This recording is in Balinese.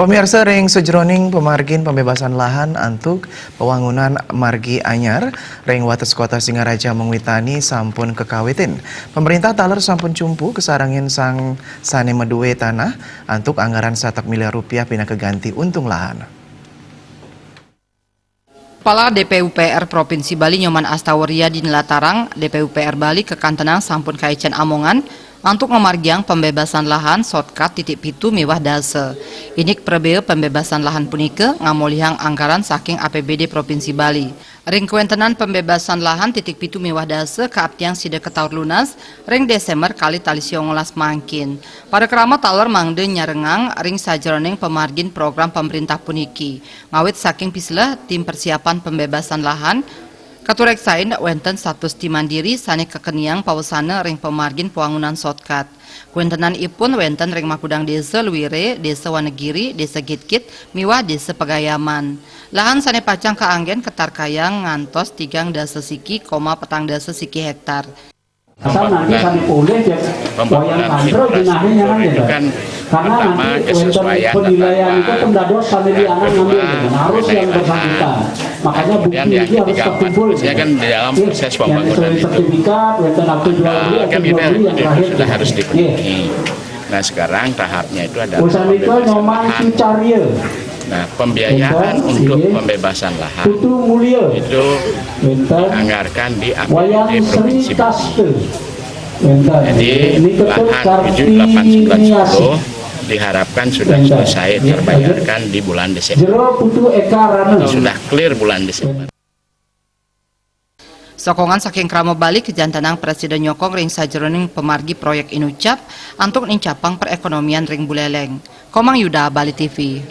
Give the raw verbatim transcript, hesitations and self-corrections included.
Pamirsa, ring sajeroning pamargin pembebasan lahan antuk pawangunan margi anyar ring wates Kota Singaraja Mengwitani sampun kakawitin. Pemerintah taler sampun cumpu kasarengin sang sane madue tanah antuk anggaran satak miliar rupiah pinaka ganti untung lahan. Kepala D P U P R Provinsi Bali Nyoman Astawa Riyadi nlatarang, D P U P R Bali kakantenang sampun kaicen amongan antuk ngamargiang pembebasan lahan shortcut titik pitu miwah dasa. Indik prabea pembebasan lahan punika ngamolihang anggaran saking A P B D Provinsi Bali. Ring kawentenan pembebasan lahan titik pitu miwah dasa kaaptiang sida kataur lunas ring Desember kalih tali siongolas mangkin. Pada krama taler mangda nyarengang ring sajeroning pamargin program pemerintah puniki. Ngawit saking pisleh tim persiapan pembebasan lahan, katureksain wenten status tim mandiri sane kakeniang pawesana ring pamargin pawangunan shortcut. Kawentenanipun wenten ring makudang desa Luire, desa Wanegiri, desa Gitkit, miwah desa Pegayaman. Lahan sane pacang kaanggen katarkayang ngantos tigang dasa siki koma petang dasa siki hektar. Asal nanti kami poleh ya, wayang pembangunan kantor infrastruktur jenahnya itu kan karena pertama nanti wayang kesesuaian penilaian itu tata ruang, pendados sampai di yang anak kedua ngambil, harus yang bersangkutan. Makanya bukti yang ini harus ketiga, terkumpul. Kan di dalam proses pembangunan itu sertifikat, wayang akte jual beli, kan kita jual beli yang terakhir sudah harus dipenuhi. Nah, sekarang tahapnya itu adalah urusan itu pembebasan lahan. Nah, pembiayaan untuk pembebasan lahan itu dianggarkan di A P B D Provinsi Bali. Jadi, lahan tujuh, delapan, sembilan, sepuluh diharapkan sudah selesai terbayarkan di bulan Desember. Sudah clear bulan Desember. Sokongan saking krama Bali kajantenang prasida nyokong ring sajeroning pamargi proyek inucap antuk nincapang perekonomian ring Buleleng. Komang Yuda, Bali T V.